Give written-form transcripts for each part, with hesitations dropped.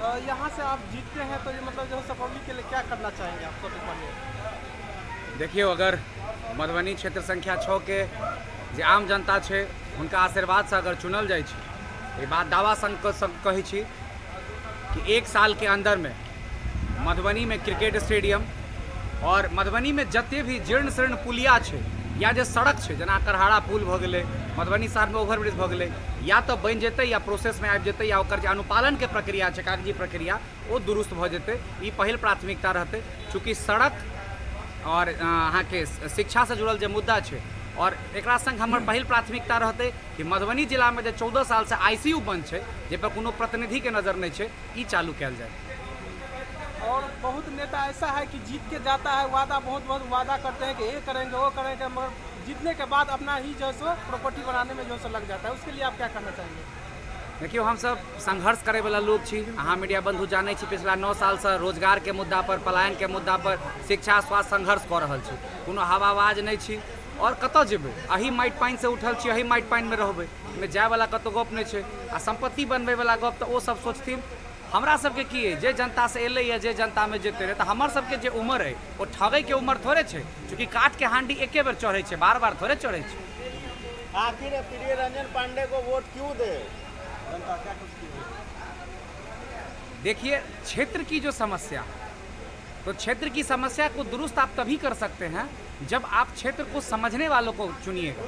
यहाँ से आप जीतते हैं तो ये मतलब जो है पब्लिक के लिए क्या करना चाहेंगे आप सबसे पहले? देखियौ, अगर मधुबनी क्षेत्र संख्या 6 के जे आम जनता छै हुनका आशीर्वादसँ अगर चुनल जाइ छै, ई बात दावा संग कहै छी कि 1 साल के अंदरमे मधुबनीमे क्रिकेट स्टेडियम और मधुबनीमे जते भी जीर्ण शीर्ण पुलिया छै या जे सड़क छै, जेना करहारा पुल भऽ गेलै, मधुबनी शहरमे ओवरब्रिज भऽ गेलै, या तऽ बनि जेतै या प्रोसेसमे आबि जेतै या ओकर जे अनुपालनके प्रक्रिया छै, कागजी प्रक्रिया, ओ दुरुस्त भऽ जेतै। ई पहिल प्राथमिकता रहतै। चूँकि सड़क आओर अहाँके शिक्षासँ जुड़ल जे मुद्दा छै, आओर एकरा सङ्ग हमर पहिल प्राथमिकता रहतै कि मधुबनी जिलामे जे 14 सालसँ ICU बंद छै, जाहिपर कोनो प्रतिनिधिके नजर नहि छै, ई चालू कयल जाय। और बहुत नेता ऐसा है कि जीत के जाता है, वादा बहुत बहुत वादा करते हैं कि ये करेंगे, वो करेंगे, मगर जीतने के बाद अपना ही जो है सो प्रॉपर्टी बनाने में जो है सो लग जाता है। उसके लिए आप क्या करना चाहेंगे? देखियौ, हमसब संघर्ष करैवला लोक छी। अहाँ मीडिया बंधु जानै छी, पिछला 9 सालसँ रोजगारके मुद्दा पर, पलायनके मुद्दा पर, शिक्षा, स्वास्थ्य संघर्ष कऽ रहल छी। कोनो हवाबाज नहि छी। आओर कतऽ जेबै? एही माटि पानिसँ उठल छी, एही माटि पानिमे रहबै। एहिमे जायवला कतहु गप नहि छै। आ सम्पत्ति बनबैवला गप तऽ ओ सब सोचथिन, हमरा सबके की अइ? जे जनतासँ एलैए, जे जनतामे जेतै रहै, तऽ हमर सबके जे उमर अइ ओ ठगैके उमर थोड़े छै। चूँकि काठके हांडी एके बेर चढ़ै छै, बार बार थोड़े चढ़ै छै। आखिर प्रिय रंजन पांडे को वोट क्यों दे? जनता क्या कुछ की? देखिए, क्षेत्र की जो समस्या है, तो क्षेत्र की समस्या को दुरुस्त आप तभी कर सकते हैं जब आप क्षेत्र को समझने वालों को चुनिएगा,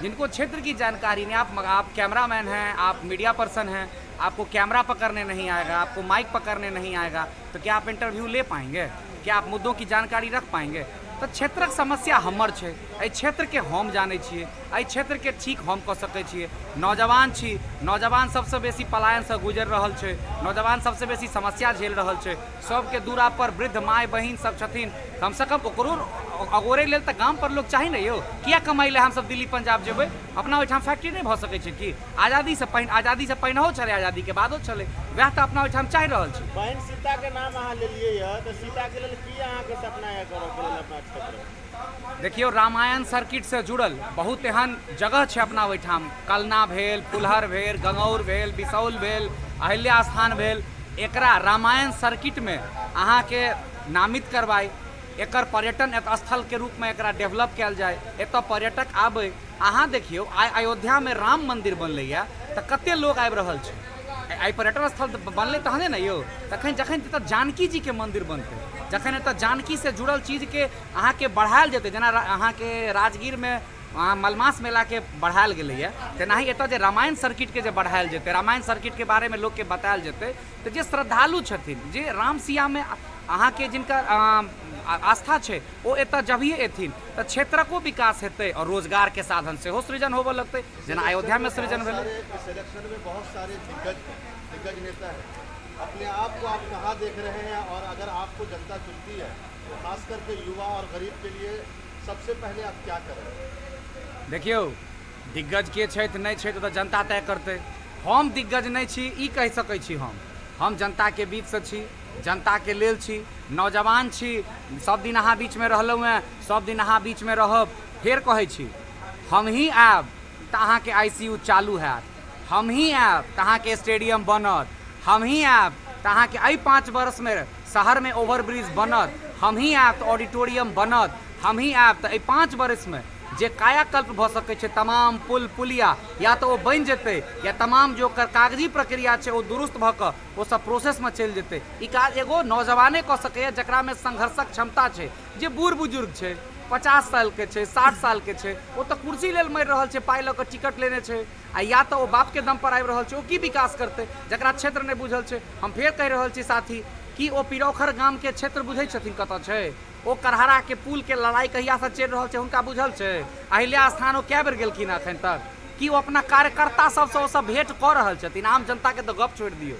जिनको क्षेत्र की जानकारी नहीं। आप कैमरामैन हैं, आप मीडिया पर्सन हैं, आपको कैमरा पकड़ने नहीं आएगा, आपको माइक पकड़ने नहीं आएगा, तो क्या आप इंटरव्यू ले पाएंगे? क्या आप मुद्दों की जानकारी रख पाएंगे? तऽ क्षेत्रक समस्या हमर छै। एहि क्षेत्रके हम जानै छियै, एहि क्षेत्रके ठीक हम कऽ सकै छियै। नौजवान छी, नौजवान सबसँ बेसी पलायनसँ गुजरि रहल छै, नौजवान सबसँ बेसी समस्या झेल रहल छै। सबके दूरा पर वृद्ध माय बहिन सब छथिन, कमसँ कम ओकरो अगोरै लेल तऽ गाम पर लोक चाही ने यौ। किया कमाइ लए हमसब दिल्ली पंजाब जेबै? अपना ओहिठाम फैक्ट्री नहि भऽ सकै छै की? आजादीसँ पहिनहो छलै, आजादीके बादो छलै, वएह तऽ अपना ओहिठाम चाहि रहल छी। बहन सीता के नाम अहाँ लेलियै यऽ, तऽ सीता के लेल की अहाँके सपना यऽ करऽ के लेल अपना क्षेत्र मे? देखियौ, रामायण सर्किटसँ जुड़ल बहुत एहन जगह छै अपना ओहिठाम, कलना भेल, फुलहर भेल, गंगौर भेल, बिसौल भेल, अहिल्या स्थान भेल। एकरा रामायण सर्किटमे अहाँके नामित करबाइ, एकर पर्यटन स्थलके रूपमे एकरा डेवलप कयल जाय, एतऽ पर्यटक आबै। अहाँ देखियौ, आइ अयोध्यामे राम मन्दिर बनलैए तऽ कते लोग आबि रहल छै। आइ पर्यटन स्थल बनलै तहने ने यौ। तखन जखन एतऽ जानकी जीके मन्दिर बनतै, जखन एतऽ जानकीसँ जुड़ल चीजके अहाँके बढ़ायल जेतै, जेना अहाँके राजगीरमे अहाँ मलमास मेलाके बढ़ायल गेलैए, तेनाही एतऽ जे रामायण सर्किटके जे बढ़ायल जेतै, रामायण सर्किटके बारेमे लोकके बतायल जेतै, तऽ जे श्रद्धालु छथिन, जे राम सियामे अहाँके जिनका आस्था छै, ओ एतऽ जभिए एथिन तऽ क्षेत्रको विकास हेतै आओर रोजगारके साधन सेहो सृजन होबऽ लगतै, जेना अयोध्यामे सृजन भेलै। इस इलेक्शन में बहुत सारे दिग्गज दिग्गज नेता हैं। अपने आप को आप कहाँ देख रहे हैं? और अगर आपको जनता चुनती है तो खास करके युवा और गरीब के लिए सबसे पहले आप क्या करेंगे? देखियौ, दिग्गज के छथि, नहि छथि, ओ तऽ जनता तय करतै। हम दिग्गज नहि छी, ई कहि सकै छी। हम जनताके बीचसँ छी, जनताके लेल छी, नौजवान छी। सब दिन अहाँ बीचमे रहलहुँ हेँ, सब दिन अहाँ बीचमे रहब। फेर कहै छी, हमही आयब तऽ अहाँके ICU चालू हैत, हमही आयब तऽ अहाँके स्टेडियम बनत, हमही आयब तऽ अहाँके एहि 5 वर्षमे शहरमे ओवरब्रिज बनत, हमही आयब तऽ ऑडिटोरियम बनत, हमही आयब तऽ एहि 5 वर्षमे जे कायाकल्प भऽ सकै छै, तमाम पुल पुलिया या तऽ ओ बनि जेतै या तमाम जे ओकर कागजी प्रक्रिया छै ओ दुरुस्त भऽ कऽ ओ सब प्रोसेसमे चलि जेतै। ई काज एगो नौजवाने कऽ सकैए जकरामे संघर्षक क्षमता छै। जे बूढ़ बुजुर्ग छै, 50 सालके छै, 60 सालके छै, ओ तऽ कुर्सी लेल मरि रहल छै, पाइ लऽ कऽ टिकट लेने छै आ या तऽ ओ बापके दम पर आबि रहल छै, ओ की विकास करतै जकरा क्षेत्र नहि बुझल छै? हम फेर कहि रहल छी साथी, की ओ पिरौखर गामके क्षेत्र बुझै छथिन कतऽ छै? ओ करहराके पुलके लड़ाइ कहियासँ चलि रहल छै, हुनका बुझल छै? अहिल्या स्थान ओ कए बेर गेलखिन एखन तक? की ओ अपना कार्यकर्ता सबसँ ओ सब भेँट कऽ रहल छथिन? आम जनताके तऽ गप छोड़ि दियौ।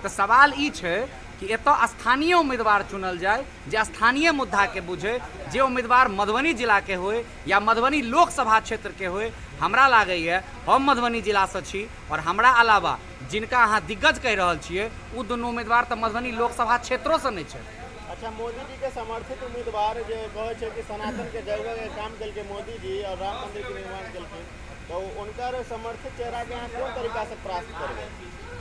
तऽ सवाल ई छै कि एतऽ स्थानीय उम्मीदवार चुनल जाय जे स्थानीय मुद्दाके बुझै, जे उम्मीदवार मधुबनी जिलाके होय या मधुबनी लोकसभा क्षेत्रके होय। हमरा लागैए, हम मधुबनी जिलासँ छी आओर हमरा अलावा जिनका अहाँ दिग्गज कहि रहल छियै, ओ दुनू उम्मीदवार तऽ मधुबनी लोकसभा क्षेत्रोसँ नहि छथि। अच्छा, मोदी जी के समर्थित उम्मीदवार जे कहै छै कि सनातन के जगबै के काम केलकै मोदी जी और राम मंदिर के निर्माण केलखिन, तऽ हुनकर समर्थित चेहरा के अहाँ कोन तरीका से परास्त करबै?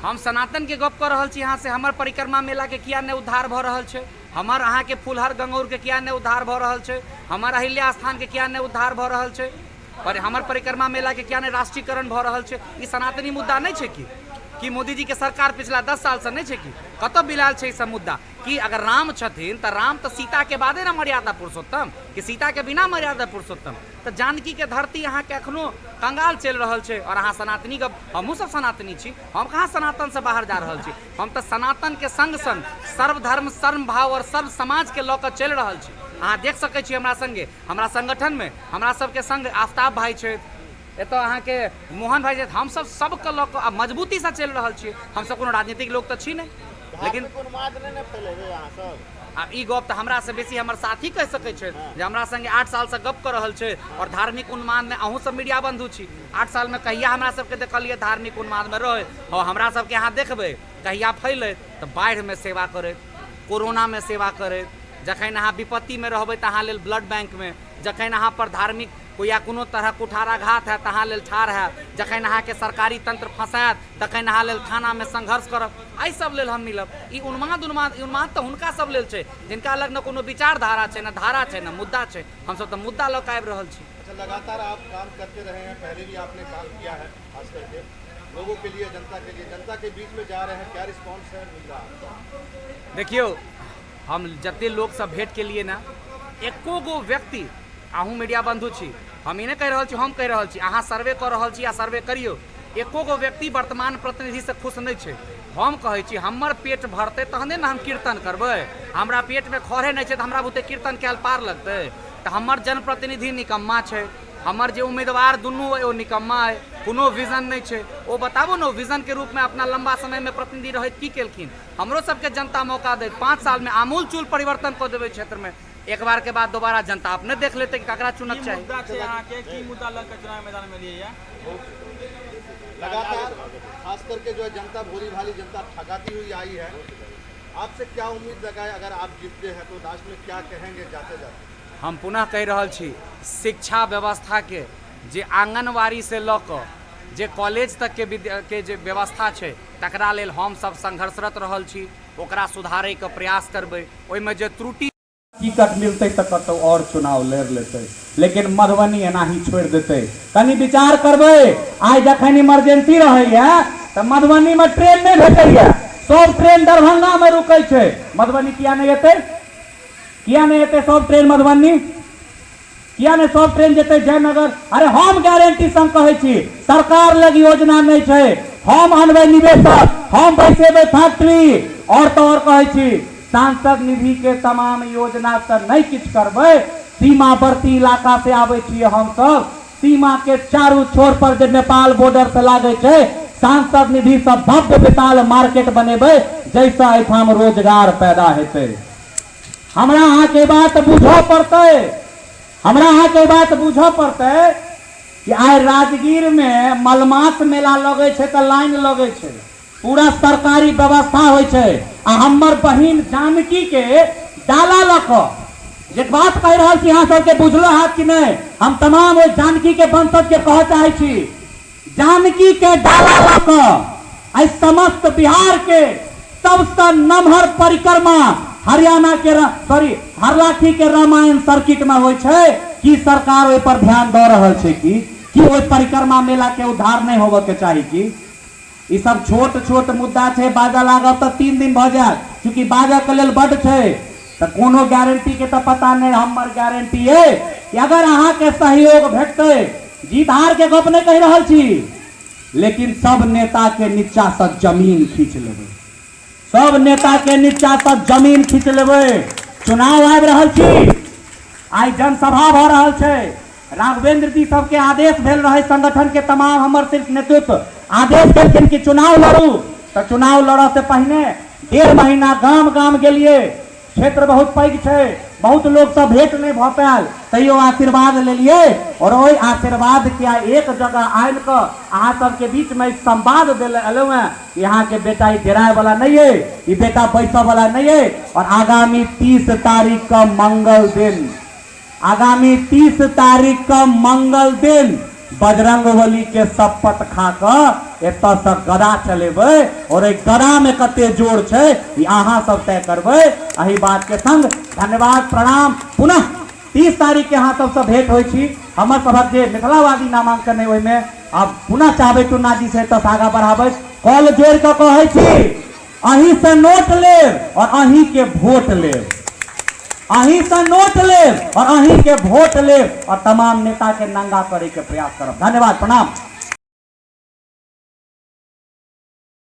हम सनातनके गप कऽ रहल छी अहाँ से। हमर परिक्रमा मेलाके किया नहि उद्धार भऽ रहल छै? हमर अहाँके फुलहर गंगौरके किया नहि उद्धार भऽ रहल छै? हमर अहिल्या स्थानके किया नहि उद्धार भऽ रहल छै? पर हमर परिक्रमा मेलाके किया नहि राष्ट्रीयकरण भऽ रहल छै? ई सनातनी मुद्दा नहि छै की? की मोदीजीके सरकार पिछला 10 सालसँ नहि छै की? कतऽ बिलायल छै ई सब मुद्दा? कि अगर राम छथिन तऽ राम तऽ सीताके बादे ने मर्यादा पुरुषोत्तम, कि सीताके बिना मर्यादा पुरुषोत्तम? तऽ जानकीके धरती अहाँके एखनो कंगाल चलि रहल छै आओर अहाँ सनातनी गप। हमहूँ सब सनातनी छी, हम कहाँ सनातनसँ बाहर जा रहल छी? हम तऽ सनातनके सङ्ग सङ्ग सर्वधर्म सर्वभाव आओर सर्व समाजके लऽ कऽ चलि रहल छी। अहाँ देख सकै छी हमरा सङ्गे, हमरा संगठनमे हमरा सबके सङ्ग आफ्ताब भाइ छथि, एतऽ अहाँके मोहन भाइ छथि। हमसब सबके लऽ कऽ आ मजबूतीसँ चलि रहल छी। हमसब कोनो राजनीतिक लोक तऽ छी नहि, लेकिन धार्मिक उन्माद नहि ने फैलेबै अहाँ सब? आब ई गप तऽ हमरासँ बेसी हमर साथी कहि सकै छथि जे हमरा सङ्गे 8 सालसँ गप कऽ रहल छै। आओर धार्मिक उन्मादमे अहूँ सब मीडिया बन्धु छी, 8 सालमे कहिया हमरा सबके देखलियै धार्मिक उन्मादमे रहै? हँ, हमरा सबके अहाँ देखबै कहिया फैलैत तऽ बाढ़िमे सेवा करैत, कोरोनामे सेवा करैत, जखन अहाँ विपत्तिमे रहबै तऽ अहाँ लेल ब्लड बैंकमे, जखन अहाँ पर धार्मिक या कोनो तरहक कुठाराघात हैत तऽ अहाँ लेल ठाढ़ हैत, जखन अहाँके सरकारी तंत्र फँसायत तखन अहाँ लेल थानामे संघर्ष करब। एहि सब लेल हम मिलब। ई उन्माद उन्माद ई उन्माद तऽ हुनका सब लेल छै जिनका लग ने कोनो विचारधारा छै, ने धारा छै, ने मुद्दा छै। हमसब तऽ मुद्दा लऽ कऽ आबि रहल छी। अच्छा, लगातार आप काम करते रहे हैं, पहले भी आपने काम किया है, खास करके लोगों के लिए, जनता के लिए, जनता के बीच में जा रहे हैं, क्या रिस्पॉन्स है मिल रहा है? देखियौ, हम जते लोकसँ भेंट केलियै ने, एको गो व्यक्ति, अहूँ मीडिया बन्धु छी, हम ई नहि कहि रहल छी, हम कहि रहल छी, अहाँ सर्वे कऽ रहल छी आ सर्वे करियौ, एको गो व्यक्ति वर्तमान प्रतिनिधिसँ खुश नहि छै। हम कहै छी, हमर पेट भरतै तहने ने हम कीर्तन करबै। हमरा पेटमे खरे नहि छै तऽ हमरा बुते कीर्तन कयल पार लगतै? तऽ हमर जनप्रतिनिधि निकम्मा छै, हमर जे उम्मीदवार दुनू अइ ओ निकम्मा अइ, कोनो विजन नहि छै। ओ बताबू ने, ओ विजनके रूपमे अपना लम्बा समयमे प्रतिनिधि रहैत की केलखिन? हमरो सबके जनता मौका दैत, 5 सालमे आमूलचूल परिवर्तन कऽ देबै क्षेत्रमे। एक बार के बाद दोबारा जनता अपने देख लेतै कि ककरा चुनक की चाही। मुद्दा छै अहाँके? की मुद्दा लऽ कऽ चुनाव मैदानमे एलियै ये? लगातार खास करके जो है जनता, भोली भाली जनता ठगाती हुई आई है, आपसे क्या उम्मीद लगाए अगर आप जीतते हैं तो लास्ट में क्या कहेंगे जाते जाते? हम पुनः कहि रहल छी, शिक्षा व्यवस्थाके जे आङ्गनबाड़ीसँ लऽ कऽ जे कॉलेज तकके विद्या के जे व्यवस्था छै तकरा लेल हमसब संघर्षरत रहल छी, ओकरा सुधारैके प्रयास करबै, ओहिमे जे त्रुटि। टिकट मिलतै तऽ कतौ आओर चुनाव लड़ि लेतै, लेकिन मधुबनी एनाही छोड़ि देतै? कनि विचार करबै। आइ जखन इमरजेंसी रहैया तऽ मधुबनीमे ट्रेन नहि भेटैया, सब ट्रेन दरभंगामे रुकै छै। मधुबनी किया नहि एतै? किया नहि एतै सब ट्रेन मधुबनी? किया नहि सब ट्रेन जेतै जयनगर? अरे हम गारंटी संग कहै छी, सरकार लग योजना नहि छै, हम अनबै निवेशक, हम बैसेबै फैक्ट्री। और तऽ और कहै छी, सांसद निधि के तमाम योजना से नहि किछु करबै, सीमावर्ती इलाका से आबै छियै हमसब, सीमा के चारू छोर पर जे नेपाल बॉर्डर से लागै छै, सांसद निधि से भव्य विशाल मार्केट बनेबै जाहिसँ एहिठाम रोजगार पैदा हेतै। हमरा अहाँके बात बुझऽ पड़तै, हमरा अहाँके बात बुझऽ पड़तै कि आइ राजगीरमे मलमास मेला लगै छै तऽ लाइन लगै छै, पूरा सरकारी व्यवस्था होइ छै, आ हमर बहिन जानकीके डाला लऽ कऽ जे बात कहि रहल छी अहाँ सबके बुझलो हैत कि नहि, हम तमाम ओहि जानकीके वंशजके कहऽ चाहै छी, जानकीके डाला लऽ कऽ आइ समस्त बिहारके सबसँ नमहर परिक्रमा हरियाणा के सॉरी हरलाखी के रामायण सर्किट में होइ छै। की सरकार ओहि पर ध्यान दऽ रहल छै? की की ओहि परिक्रमा मेला के उद्धार नहि होबऽ के चाही? की ई सब छोट छोट मुद्दा छै? बाजऽ लागब तऽ 3 दिन भऽ जायत, चूँकि बाजऽ के लेल बड्ड छै। तऽ कोनो गारंटी के तऽ पता नहि। हमर गारंटी अइ कि अगर अहाँके सहयोग भेटतै, जीत हार के गप नहि कहि रहल छी, लेकिन सब नेता के नीचा से जमीन खींच लेबै, सब नेता के नीचा से जमीन खींच लेबै। चुनाव आबि रहल छी, आइ जनसभा भऽ रहल छै। राघवेंद्र जी सबके आदेश भेल रहे, संगठन के तमाम हमर शीर्ष नेतृत्व आदेश देलखिन कि चुनाव लड़ू। तऽ चुनाव लड़ऽ से पहिने 1.5 महीना गाम गाम गेलिए, क्षेत्र बहुत पैघ छै, बहुत लोग सब भेंट नहीं भऽ पायल, तैयो आशीर्वाद लेलिए और ओहि आशीर्वाद के आइ एक जगह आनि कऽ अहाँ सबके बीच में संवाद देले एलहुँ हेँ कि अहाँके बेटा ई डेराय वाला नहीं है, ई बेटा बैसऽ वाला नहीं है। और आगामी 30 तारीख का मंगल दिन, आगामी 30 तारीख का मंगल दिन बजरंगबली के शपथ खा कऽ एतऽसँ गदा चलेबै और एहि गदामे कते जोर छै ई अहाँ सब तय करबै। एहि बातके संग धन्यवाद, प्रणाम। पुनः 30 तारीख के अहाँ सबसँ भेंट होइ छी। हमर सभक जे मिथिलावादी नामांकन अइ ओहिमे आब पुनः चाहबै टुन्ना जी से एतऽसँ आगाँ बढ़ाबै। कॉल जोड़ि कऽ कहै छी, अहीँसँ नोट लेब और अहीँके वोट लेब, अहीँसँ नोट लेब और अहीँके वोट लेब और तमाम नेताके नंगा करैके प्रयास करब। धन्यवाद, प्रणाम।